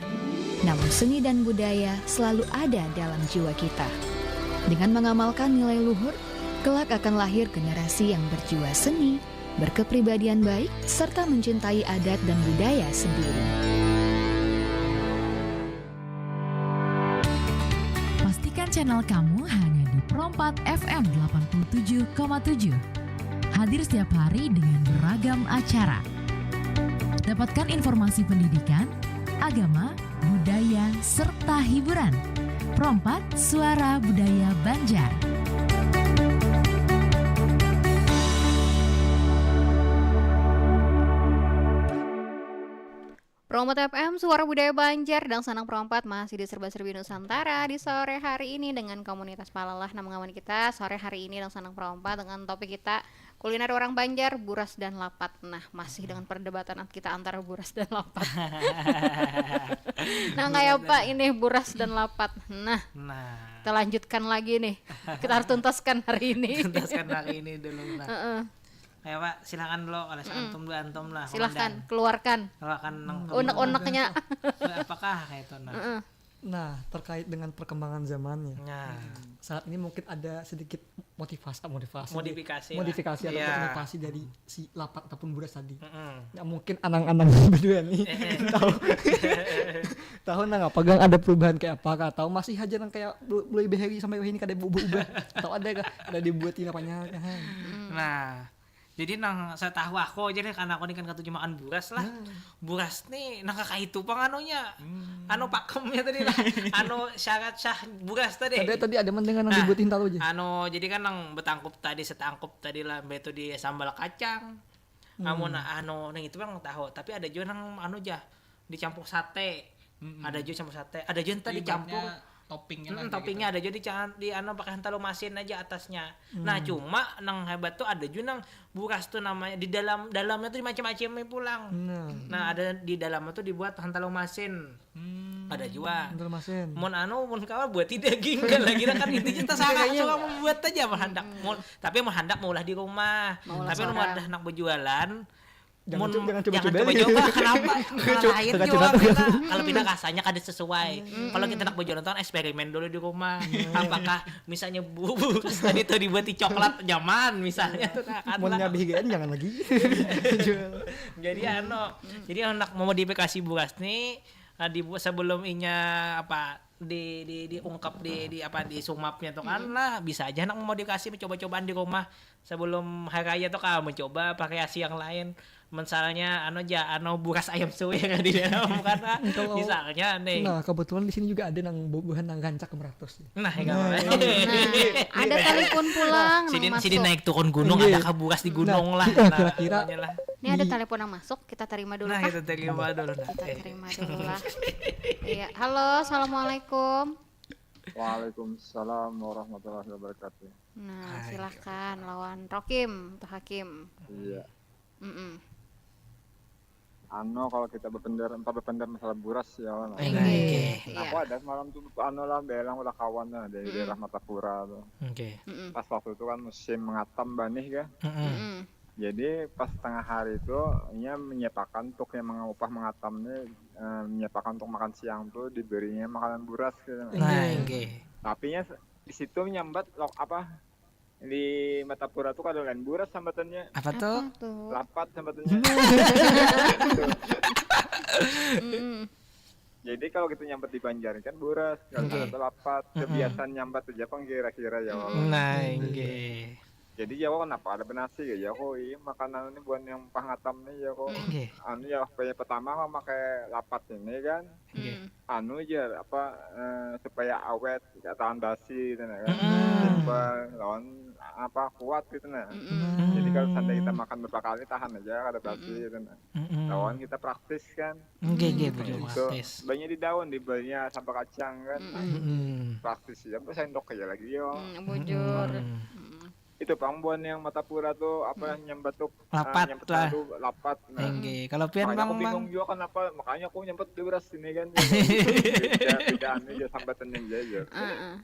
Namun seni dan budaya selalu ada dalam jiwa kita. Dengan mengamalkan nilai luhur, kelak akan lahir generasi yang berjiwa seni, berkepribadian baik, serta mencintai adat dan budaya sendiri. Pastikan channel kamu hanya di Pro empat F M delapan puluh tujuh koma tujuh. Hadir setiap hari dengan beragam acara. Dapatkan informasi pendidikan, agama, budaya, serta hiburan. Pro empat, Suara Budaya Banjar. Pro empat F M, Suara Budaya Banjar, dangsanak Pro empat masih di Serba Serbi Nusantara di sore hari ini dengan komunitas Palalah nang mengawani kita sore hari ini, dangsanak Pro empat, dengan topik kita kuliner orang Banjar, buras dan lapat. Nah, masih dengan perdebatan kita antara buras dan lapat. Nah, kayak apa ini buras dan lapat? Nah, nah, kita lanjutkan lagi nih. Kita harus tuntaskan hari ini. Tuntaskan hari ini dulu, nah. Heeh. Kayak apa? Silakan dulu, kalau antum dulu, antum lah, silakan, komandan, keluarkan. Keluarkan nang unek-uneknya. Apakah kayak itu, nah? Heeh. Nah, terkait dengan perkembangan zamannya. Nah. Saat ini mungkin ada sedikit motivasi, motivasi, modifikasi lah, modifikasi atau, iya, inovasi dari si lapat ataupun buras tadi. Mm-mm. Nah, mungkin anang-anang berdua nih, eh, eh, tahu, tahu nang apa, gang, ada perubahan kayak apa kah? Atau masih aja nang kayak bel-, belum beheri sampai ini kada bu-, berubah? Atau ada kah? Ada dibuat ini apanya kah? Nah, jadi nang setahu aku aja nih, karena aku nih kan katuju makan buras lah. Nah. Buras nih nang kakaitu pang anunya. Hmm. Anu pakemnya tadi lah. Anu syarat sah buras tadi. Tadi, tadi ada mendengar nang, nah, dibuat hintalu aja. Anu, jadi kan nang betangkup tadi, setangkup tadi lah, mbak itu di sambal kacang. Hmm. Amun anu, nang itu pang tahu. Tapi ada juga nang anu jah, dicampur sate. Mm-mm. Ada jua campur sate, ada jua entah dicampur. Ibaratnya toppingnya, mm, lah, toppingnya gitu. Ada jua di, di anu, pakai hantalu masin aja atasnya. Nah, hmm, cuma nang hebat tuh ada jua nang buras tuh namanya di dalam, dalamnya tuh dimacam-macami pulang. Nah. Nah, ada di dalamnya tuh dibuat hantalu masin. Hmm. Ada jua. Hantalu masin. Mun anu, mun kawa buati daging kan lagi kan intinya terserah, iya, iya, suka membuat aja mun handak. Hmm. Mun, tapi mun handak maulah di rumah. Maulah. Tapi mun sorang. Ada handak berjualan, Jangan, jangan coba-coba. Kenapa? Kalau pindah rasanya kada sesuai. Kalau kita nak berjalan tahun, eksperimen dulu di rumah. Apakah misalnya buras tadi tuh dibuat coklat nyaman misalnya tuh, nah, kan. Mun nyabih gn jangan lagi. Jadi anu, jadi hendak memodifikasi buras nih, nah, di sebelum inya apa di di diungkap di di apa di sumapnya tuh kan, nah, bisa aja hendak memodifikasi, coba-cobaan di rumah. Sebelum hari raya tuh kah mencoba variasi yang lain. Misalnya anu ja, anu buras ayam suwir di dalam karena misalnya nih. Nah, kebetulan di sini juga ada nang bubuhan nang rancak meratus. Nah, nah, ada telepon pulang. Sidin, sidin naik turun gunung, ada kah buras di gunung lah. Nah, kira-kira ini ada telepon yang masuk, kita terima dulu. Nah, kita terima dulu. Kita terima dulu lah. Iya, halo, assalamualaikum. Waalaikumsalam warahmatullahi wabarakatuh. Nah, silakan lawan Rokim atau Hakim. Iya. Mm-mm. Ano, kalau kita berpendar, empat berpendar masalah buras ya, Wan. Inggih. Aku ada semalam tuh, ano lah, belang ulah kawan lah dari daerah Martapura tuh. Oke. Mm-mm. Pas waktu itu kan musim mengatam banih, kan. Mm-mm. Mm-mm. Jadi pas tengah hari itu, inya menyiapakan untuk yang mengupah mengatam nih, eh, menyiapakan untuk makan siang tuh diberinya makanan buras gitu. Nah, inggih. Tapi nya di situ nyambat lok apa di Martapura tuh kada lain buras sambatannya. Apa tuh? Apa tuh? Lapat sambatannya. Mm-mm. Jadi kalau kita nyambat di Banjar kan buras, kalau sana tuh lapat. Kebiasaan nyambat aja pang kira-kira ya. Nah, inggih. Jadi ya, kenapa ada benasi ya, ya kok ini makanan ini buat yang pangatam nih ya kok. Inggih. Anu ya, apa ya, pertama memakai lapat ini kan. Inggih. Anu aja apa, eh, supaya awet, gak tahan basi gitu nah kan. Mm-mm. Simpel, lawan apa, kuat gitu nah. Mm-mm. Jadi kalau seandainya kita makan berapa kali, tahan aja kada basi gitu nah. Mm-mm. Lawan kita praktis kan. Inggih, inggih, bujur, praktis. Banyak di daun, dibelinya sambal kacang kan. Mm-mm. Praktis ya, sendok aja lagi yo. Mm, bujur. Mm. Mm. Itu pang buhan yang Martapura tuh apa, nyambat tuh, lapat, ah, nyambat lah. Lapat. Nah. Inggih. Kalau pian, makanya aku bingung juga kenapa, makanya aku nyambat di buras sini kan. Beda, beda anu aja, sambatan aja ya. Heeh.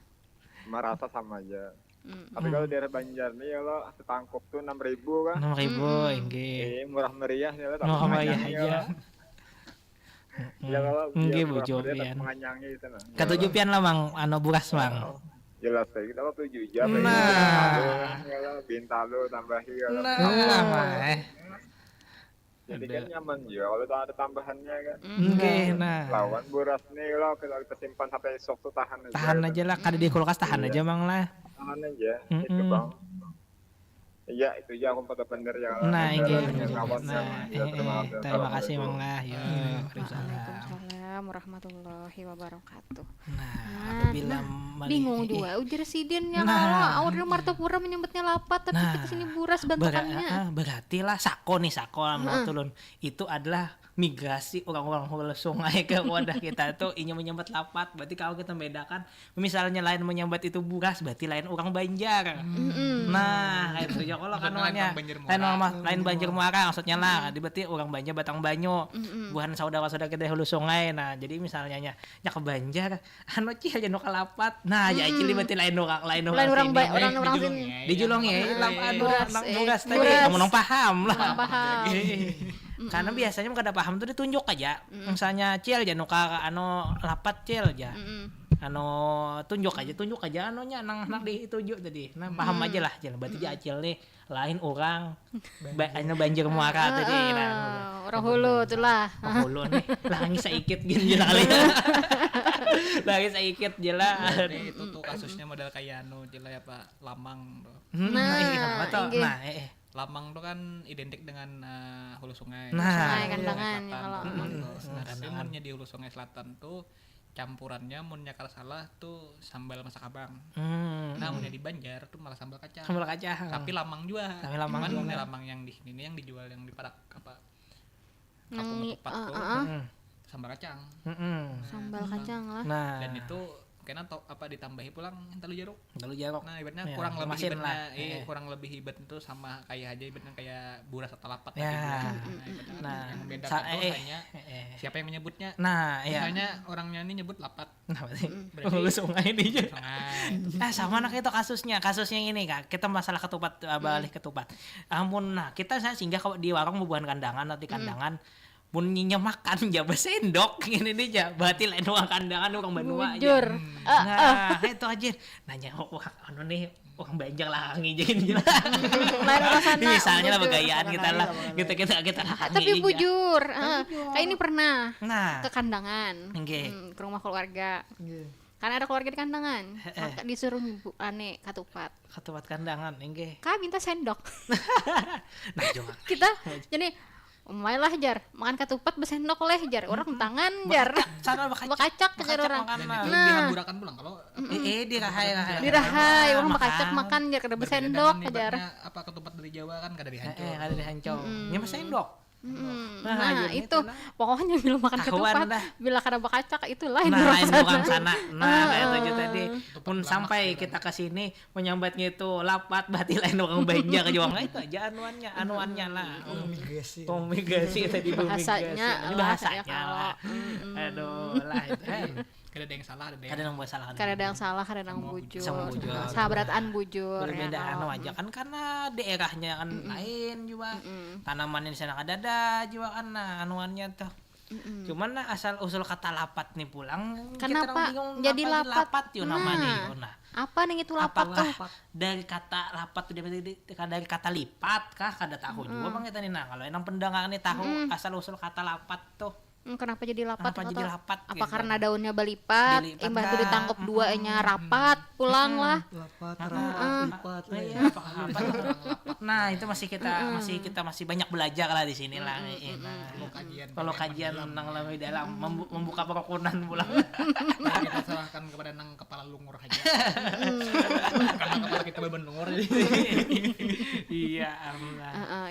Merasa sama aja. Mm. Tapi kalau daerah Banjar nih ya lo, setangkup tuh enam ribu kan. Enam ribu, inggih. Eh, murah meriah ya lo, tapi murah meriah aja. Ya, kalau inggih, bujur pian. Menganyangi itu nah. Katuju pian lah, Mang, anu buras, Mang. Oh, jelas tadi kita katuju aja. Nah. Bintalo tambahi kalau. Nah, eh. Jadi kan nyaman juga kalau tak ada tambahannya kan. Inggih, nah. Lawan buras nih kalau kita simpan sampai esok tuh tahan aja. Tahan aja lah, kada di kulkas tahan aja, Mang lah. Tahan aja, itu, Bang. Iya, itu aja aku pada bener ya. Nah, inggih. Nah, eh, terima kasih, Mang lah. Yo, waalaikumsalam. Waalaikumsalam warahmatullahi wabarakatuh. Nah, apabila bingung juga ujar sidin ya, kalau awak di Martapura menyebutnya lapat, tapi kita sini buras bantukannya. Berarti lah sako nih, sako lah menurut ulun. Itu adalah migrasi orang-orang hulu sungai ke wadah kita tuh, inya menyambat lapat. Berarti kalau kita membedakan, misalnya lain menyambat itu buras, berarti lain orang Banjar. Mm-mm. Nah, kayak itu ya kalau kanuannya. Lain Banjar Muara. Lain Banjar Muara maksudnya lah. Berarti orang Banjar batang banyu. Mm-mm. Buhan saudara-saudara kita hulu sungai. Nah, jadi misalnya nya, nya ke Banjar, anu, Cil, anu ka lapat. Nah, ya, Cil, berarti lain orang, lain orang sini. Orang, orang sini. Dijulungi, anu, nang buras tadi. Kamu nang paham lah. Nang paham. Karena biasanya mun kada paham tuh ditunjuk aja. Misalnya, Cil, anu ka, anu, lapat, Cil, ja. Anu, tunjuk aja, tunjuk aja anunya, nang, nang dituju tadi. Nah, paham aja lah, Cil. Berarti ja Acil nih lain orang. Anu, Banjar Muara tadi, nah, orang hulu tu lah. Orang hulu nih, langi saikit gin je lah kali. Langi saikit je lah. Berarti itu tuh kasusnya model kayak anu je lah ya, Pak, lamang tuh. Nah, iya, betul. Nah, eh, eh. Lamang tuh kan identik dengan, eh, hulu sungai. Nah. Sungai Kandangan, kalau. Nah, tapi munnya di hulu sungai selatan tuh campurannya, munnya kada salah tuh sambal masak abang. Hmm. Nah, munnya di Banjar tuh malah sambal kacang. Sambal kacang. Tapi lamang jua. Tapi lamang jua. Cuman munnya lamang yang di sini nih yang dijual yang di parak apa, Kampung Ketupat tuh, sambal kacang. Sambal kacang lah. Nah. Dan itu Kena to, apa, ditambahi pulang hintalu jaruk. Hintalu jaruk. Nah, ibaratnya ya, kurang lebih ibaratnya, eh, kurang lebih ibaratnya itu sama kayak aja, ibaratnya kayak buras atau lapat ya, tadi. Nah, ibaratnya nah, yang membedakan eh, tuh eh, hanya eh, siapa yang menyebutnya. Nah, ya. Misalnya orangnya ini nyebut lapat. Nah, berarti hulu sungai ini aja. Sungai. Nah, sama anak itu kasusnya. Kasusnya ini, Kak. Kita masalah ketupat, uh, balik ketupat. Amun, nah, kita saya singgah di warung bubuhan kandangan atau di kandangan. Mun nyinya makan ja basendok ini nih ja, berarti lain urang kandangan, urang banua ja. Bujur. Nah, itu aja. Nanya, oh, wah, anu nih, urang Banjar lah ngijain ja. Lain urang sana. Misalnya lah, bagayaan kita lah. Kita, kita, kita lah. Tapi bujur, kayak ini pernah ke kandangan, ke rumah keluarga. Karena ada keluarga di kandangan, maka disuruh nyibu ane katupat. Katupat kandangan, inggih. Ka minta sendok. Nah, kita jadi, "Umai lah," jar, "makan katupat besendok leh," jar. Orang tangan, jar. Bekacak, jar orang. Nah, dihamburakan pulang kalau eh, eh, dirahai, rahai. Dirahai, orang bekacak makan, jar, kada besendok, jar. Apa, katupat dari Jawa kan kada dihancur. Eh, kada dihancur. Nya besendok. Hmm. Nah, nah itu pokoknya bila makan ketupat, bila kada bekacak itu lain, nah, lain orang sana. Nah, kayak itu aja tadi. Pun sampai kita ke sini menyambatnya itu lapat, berarti lain orang Banjar juga. Nah, itu aja anuannya, anuannya lah. Pomigasi. Pomigasi tadi, bahasanya, bahasanya lah. Aduh, lah itu. Kada ada yang salah, ada yang, kada ada yang salah, kada ada yang bujur. Sama bujur. Sabarataan bujur. Berbeda anu aja kan, karena daerahnya kan lain juga. Tanaman di sana kada ada juga kan, nah, anuannya tuh. Cuman nah, asal usul kata lapat nih pulang, kenapa jadi lapat yo namanya yo. Nah, apa nih itu lapat tuh? Dari kata lapat tuh, dari, dari kata lipat kah? Kada tahu juga bang kita nih. Nah, kalau yang pendengar nih tahu asal usul kata lapat tuh. Hmm, kenapa jadi lapat? Kenapa jadi lapat? Apa gitu? Karena daunnya balipat, balipat imbah itu ditangkap duanya rapat, pulang lah. Lapat, rapat, lipat. Nah, itu masih kita, masih kita masih banyak belajar lah di sini lah. Nah, kalau kajian, kalau kajian nang lebih dalam, membuka perukunan pulang. Kita serahkan kepada nang kepala lungur aja. Karena kepala kita beban lungur. Iya,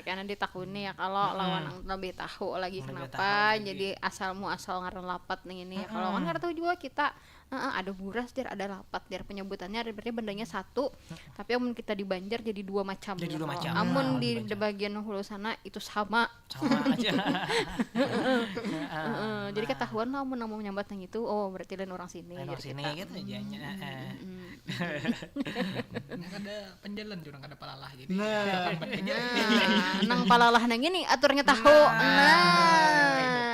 karena ditakuni ya kalau lawan nang lebih tahu lagi, kenapa jadi asal muasal ngaran lapat nih ini ya. Kalau kan kada tahu juga kita, ada buras jar, ada lapat jar, penyebutannya ada, berarti bendanya satu, tapi amun kita di Banjar jadi dua macam. Jadi dua macam. Amun di bagian hulu sana itu sama. Sama aja. Jadi ketahuan lah amun nang mau menyambat nang itu, oh, berarti lain orang sini. Lain orang sini gitu aja. Nang kada penjalan jua nang kada palalah, jadi nah, nang palalah nang ini aturnya tahu.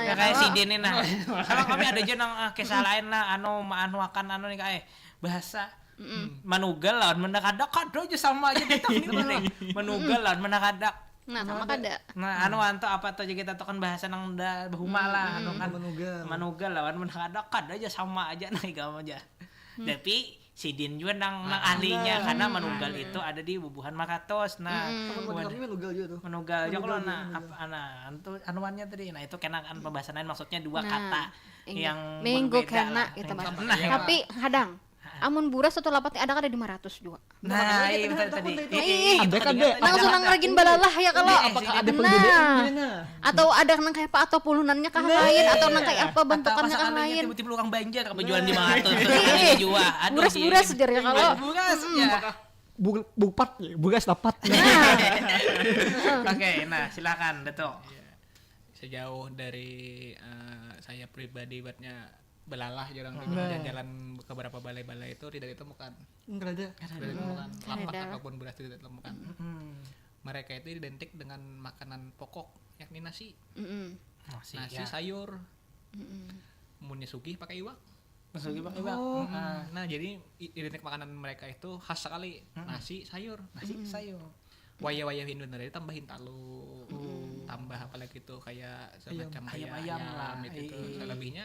Nah, kayak si Dini nah. Kalau kami ada aja nang kisah lain lah, anu, anu akan anu nih, kayak bahasa manugal lawan manakadak, kada aja sama aja kita nih. Manugal lawan manakadak. Nah, sama kada. Nah, anu, antu apa tuh aja kita tuh kan bahasa nang dah bahuma lah, anu kan. Manugal lawan manakadak kada aja sama aja, nah, ikam aja. Tapi sidin jua nang, nang ahlinya, karena manugal itu ada di bubuhan Makatus. Nah, manugal juga tuh. Manugal juga kalau nah, apa, nah, antu anuannya tadi. Nah, itu kena kan pembahasan lain, maksudnya dua kata yang berbeda lah. Nah, tapi kadang amun buras atau lapat ada kada lima ratus jua. Nah, iya, betul tadi. Ih, ada kada. Nang sunang rajin balalah ya kalau. Apakah ada pembedaan? Atau ada nang kayak apa atau pulunannya kah lain atau nang kayak apa bentukannya kah lain? Tiba-tiba orang Banjar apa jualan di Makatus. Ada jua. Buras-buras jar ya kalau. Buras ya. Bupat, buras dapat. Oke, nah, silakan, Datuk. Sejauh dari, eh, saya pribadi buatnya belalah jar orang tuh, jalan-jalan ke beberapa balai-balai itu tidak ditemukan. Kada ada. Tidak ditemukan. Lapat ataupun beras itu tidak ditemukan. Mereka itu identik dengan makanan pokok, yakni nasi. Nasi, sayur. Munnya sugih pakai iwak. Sugih pakai iwak. Nah, jadi identik makanan mereka itu khas sekali. Nasi, sayur. Nasi, sayur. Wayah-wayah Hindu tadi tambah hintalu, tambah apa lagi tuh, kayak semacam ayam, ayam lah gitu. Selebihnya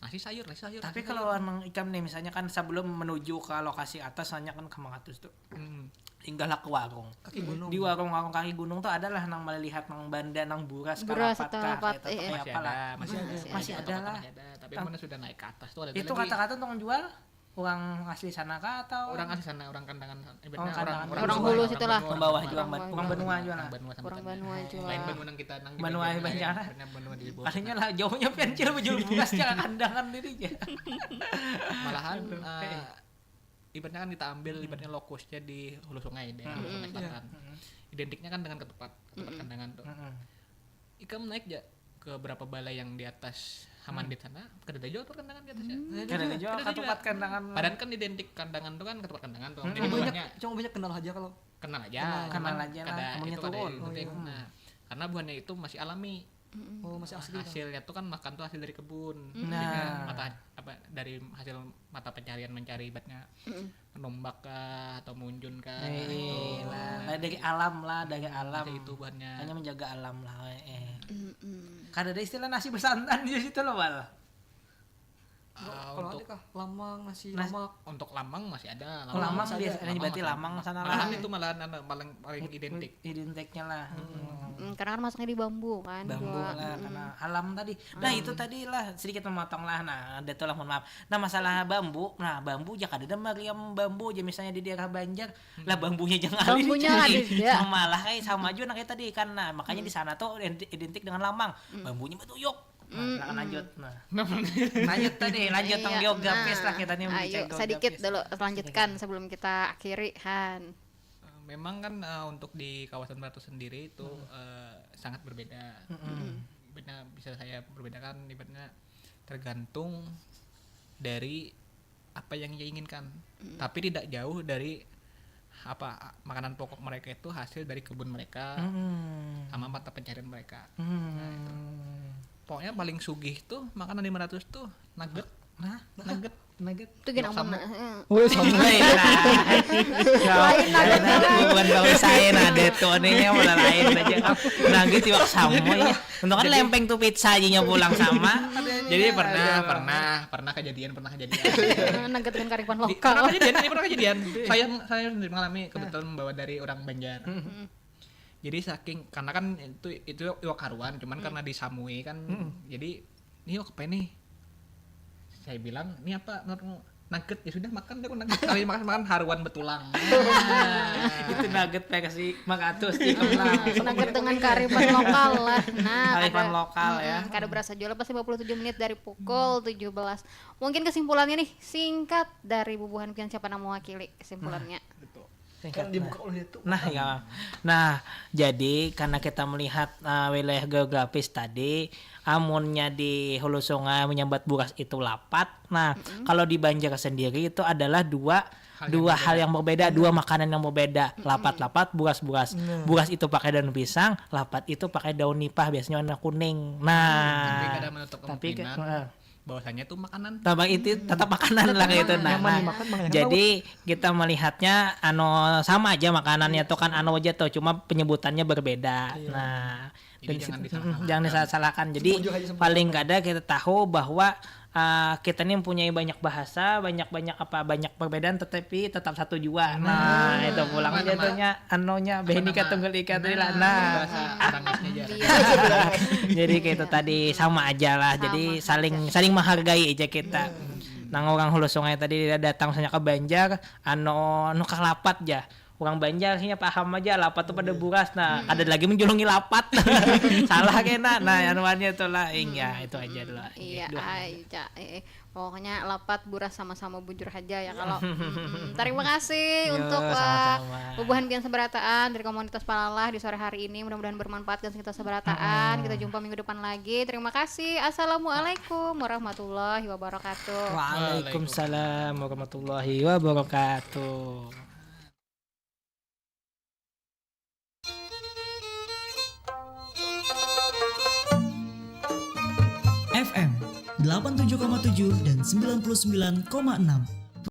nasi sayur, nasi sayur. Tapi kalau nang ikam nih, misalnya kan sebelum menuju ke lokasi atas, hanya kan ke Makatus tuh, singgahlah ke warung. Kaki gunung. Di warung-warung kaki gunung tuh adalah nang melihat nang banda, nang buras, buras atau lapat kah, kayak itu kayak apa lah. Masih ada, masih ada lah. Tapi mana sudah naik ke atas tuh ada. Itu kata-kata tukang jual. Orang asli sana kah atau Orang asli sana, orang Kandangan, ibaratnya Kandangan. Orang, Orang hulu situ lah. Orang bawah juga, Orang orang benua juga lah. Orang benua Orang sebutannya. benua juga. Lain benua nang kita nang Benua dibagian banyak. Lain, benua, benua di bawah. Kalinya lah jauhnya pian cil bujur bukas cil Kandangan diri aja. Malahan eh, ibaratnya kan kita ambil ibaratnya lokusnya di hulu sungai, daerah hulu sungai selatan. Identiknya kan dengan ketupat, ketupat Kandangan tuh. Ikam naik ja ke berapa balai yang di atas Hamandit sana, kada ada jua tuh Kandangan di atasnya. Kada ada jua Kada ada ketupat Kandangan. Padahal kan identik Kandangan tuh kan ketupat Kandangan tuh. Jadi Banyak, buhannya cuma banyak kenal aja kalau kenal aja. Kenal cuman aja lah, kada, amunnya itu kada turun. identik. Nah, karena buhannya itu masih alami. Oh, masih asli kan. Hasilnya tuh kan makan tuh hasil dari kebun. Nah. Mata apa dari hasil mata pencarian mencari ibaratnya nombak kah atau munjun kah. Eh, lah, lah, dari alam lah, dari alam. Itu buhannya. Hanya menjaga alam lah, eh. Mm-mm. Kada ada istilah nasi bersantan di situ loh, Wal. Ah, Kalau untuk ada kah lamang, nasi Nas- lamak. untuk lamang masih ada. Lamang masih biasa ada. ini berarti lamang sana lah. Malahan itu malahan anu, paling paling identik. Identiknya lah. Hmm, karena kan masaknya di bambu kan. Bambu Dua. lah, karena alam tadi. Nah, itu tadi lah sedikit memotong lah. Nah, ada tuh lah, mohon maaf. Nah, masalah bambu, nah bambu ja kada ada meriam bambu aja misalnya di daerah Banjar. Lah bambunya jangan Bambunya ada juga. Malah kayak sama aja nah kayak tadi kan. Nah, makanya di sana tuh ident- identik dengan lamang. Bambunya batuyuk. Nah, silakan lanjut. Nah. Lanjut tadi, lanjut tentang Iya, geografis nah, lah kita nih berbicara Ayo, sedikit geografis. Dulu lanjutkan sebelum kita akhiri, Han. Eh, Memang kan eh, untuk di kawasan Meratus sendiri itu eh, sangat berbeda. Benar bisa saya berbeda kan ibaratnya tergantung dari apa yang ia inginkan. Tapi tidak jauh dari apa makanan pokok mereka itu hasil dari kebun mereka Hmm. sama mata pencarian mereka. Hmm. Pokoknya paling sugih tuh makanan di Meratus tuh nugget. Nah, Nugget. Nugget. Itu gini amun heeh. Woi, sama. Lain lah. Bukan kalau saya nah ada tuh nih yang mulai lain aja. Nugget iwak samoy ya. Untuk kan lempeng tuh pizza aja pulang sama. Jadi pernah pernah pernah kejadian pernah kejadian. Nugget dengan kearifan Di- lokal. Pernah kejadian ini pernah kejadian. Saya saya sendiri mengalami kebetulan membawa dari orang Banjar. Jadi saking karena kan itu itu iwak haruan cuman karena disamui kan jadi ini iwak apa ini? Saya bilang ini apa menurutmu? Nugget. Ya sudah makan deh aku nugget. Tapi makan makan haruan betulang. Itu nugget versi Meratus di kelas. Nugget dengan kearifan lokal lah. Nah, Kearifan kada- lokal ya. Mm-mm, kada berasa jual pas lima puluh tujuh menit dari pukul tujuh belas. Mungkin kesimpulannya nih singkat dari bubuhan pian siapa nang mewakili kesimpulannya. Betul. Singkat, Kan dibuka oleh itu. Nah, ya. Nah, jadi karena kita melihat uh, wilayah geografis tadi, amunnya di hulu sungai menyambat buras itu lapat. Nah, kalau di Banjar sendiri itu adalah dua Hal yang dua berbeda. Hal yang berbeda, dua makanan yang berbeda. Lapat-lapat, buras-buras. Buras itu pakai daun pisang, lapat itu pakai daun nipah biasanya warna kuning. Nah, Tapi kada menutup tapi ke- kemungkinan heeh. Bahwasanya itu makanan. Tambah itu tetap makanan lah kayak itu. Nah, Nyaman nah, dimakan, makannya jadi kita melihatnya anu sama aja makanannya tuh kan anu aja tuh, cuma penyebutannya berbeda. Nah, Jadi dan jangan situ- disalah-salahkan. mm, jangan disalah-salahkan. Jadi Setuju aja sama paling kada kita tahu bahwa uh, kita ini mempunyai banyak bahasa, banyak-banyak apa, banyak perbedaan tetapi tetap satu jua. Nah, itu pulang Apa nama- jatuhnya anunya Apa Bhinneka nama- Tunggal Ika tadi lah. Nah, Nah, bahasa Rangisnya aja. Iya. jadi kayak itu tadi sama aja lah. Jadi Sama saling aja. Saling menghargai aja kita. Nang orang hulu sungai tadi datang misalnya ke Banjar, anu nukar lapat ja. Orang Banjar sih paham aja lapat tuh pada buras. Nah, ada lagi menjulungi lapat. Salah kena. Nah, anuannya tuh lah. Ing, ya, itu aja dulu. Iya Dua. Aja. Eh, eh. Pokoknya lapat buras sama-sama bujur aja ya kalau. Mm-mm. Terima kasih Yo, untuk uh, sama-sama. bubuhan pian seberataan dari komunitas Palalah di sore hari ini. Mudah-mudahan bermanfaat dan kita seberataan. Kita jumpa minggu depan lagi. Terima kasih. Assalamualaikum warahmatullahi wabarakatuh. Waalaikumsalam warahmatullahi wabarakatuh. F M delapan tujuh koma tujuh dan sembilan puluh sembilan koma enam.